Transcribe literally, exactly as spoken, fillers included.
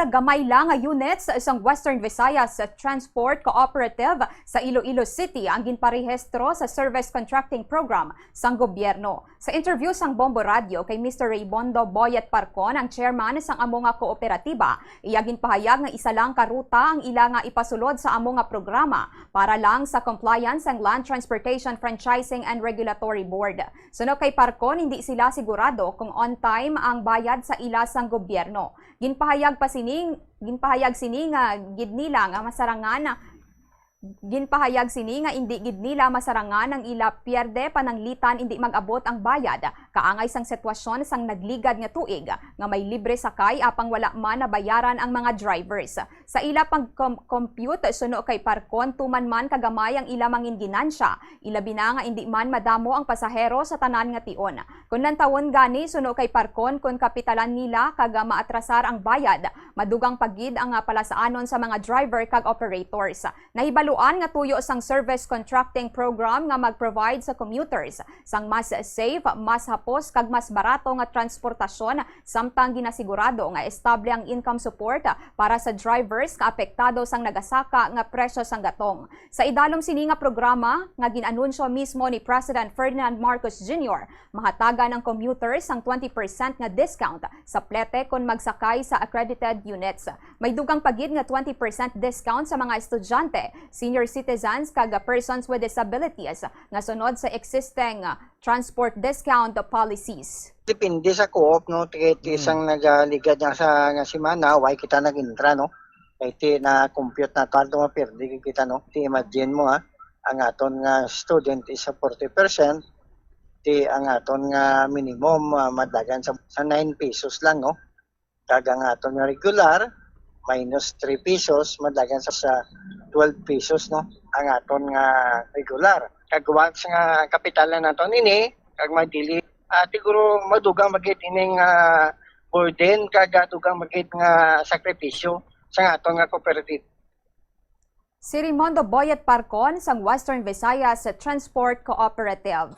Gamay lang nga units sang Western Visayas Transport Cooperative sa Iloilo City ang ginparehistro sa service contracting program sang gobyerno. Sa interview sang Bombo Radio kay Mister Raymundo Boyet Parcon, ang chairman sang amo nga kooperatiba, iya ginpahayag nga isa lang ka ruta ang ila nga ipasulod sa amo nga programa para lang sa compliance sang Land Transportation Franchising and Regulatory Board. Suno kay Parcon, hindi sila sigurado kung on time ang bayad sa ila sang gobyerno. Ginpahayag pa sini, ginpahayag sini nga gid nila nga masarangan, ginpahayag sini nga indi gid nila masarangan ang ila pierde pananglitan indi mag-abot ang bayad kaangay sang sitwasyon sang nagligad nga tuig nga may libre sakay apang wala man nabayaran ang mga drivers. Sa ila pag-compute, suno kay Parcon, tuman man kagamay ang ila mangin ginansya, ilabi na nga indi man madamo ang pasahero sa tanan nga tion. Kon lantawon gani, suno kay Parcon, kon kapitalan nila kag maatrasar ang bayad, madugang pa gid ang, ah, palasaanon sa mga driver kag operators. Nahibaluan nga tuyo sang service contracting program nga mag-provide sa commuters sang mas safe, mas hapos kag mas barato nga transportasyon, samtang ginasigurado nga estable ang income support para sa drivers nga apektado sang nagasaka nga presyo sang gatong. Sa idalom sini nga programa nga gin-anunsyo mismo ni President Ferdinand Marcos Junior, mahatagan ang commuters sang twenty percent nga discount sa plete kon magsakay sa accredited units. May dugang pa gid nga twenty percent discount sa mga estudyante, senior citizens, kag persons with disabilities nga sunod sa existing transport discount policies. Depende sa co-op, no? Ti, ti Mm. sang nagaligad nga sa, nga semana, way kita nag-intra, no? Kay ti na-compute na to, ato nga pirdi kita, no? Ti imagine mo, ha? Ang aton nga student is sa forty percent, ti ang aton nga minimum, ah, madlagan sa, sa nine pesos lang, no? Kag ang aton nga regular, minus three pesos, madlagan sa, sa twelve pesos, no? Ang aton nga regular. Kag once nga kapitalan naton ini, kag madili, ah, siguro madugang magid ining, ah, burden, kag, ah, dugang magid nga sakripisyo sa aton nga cooperative. Si Raymundo Boyet Parcon sang Western Visayas Transport Cooperative.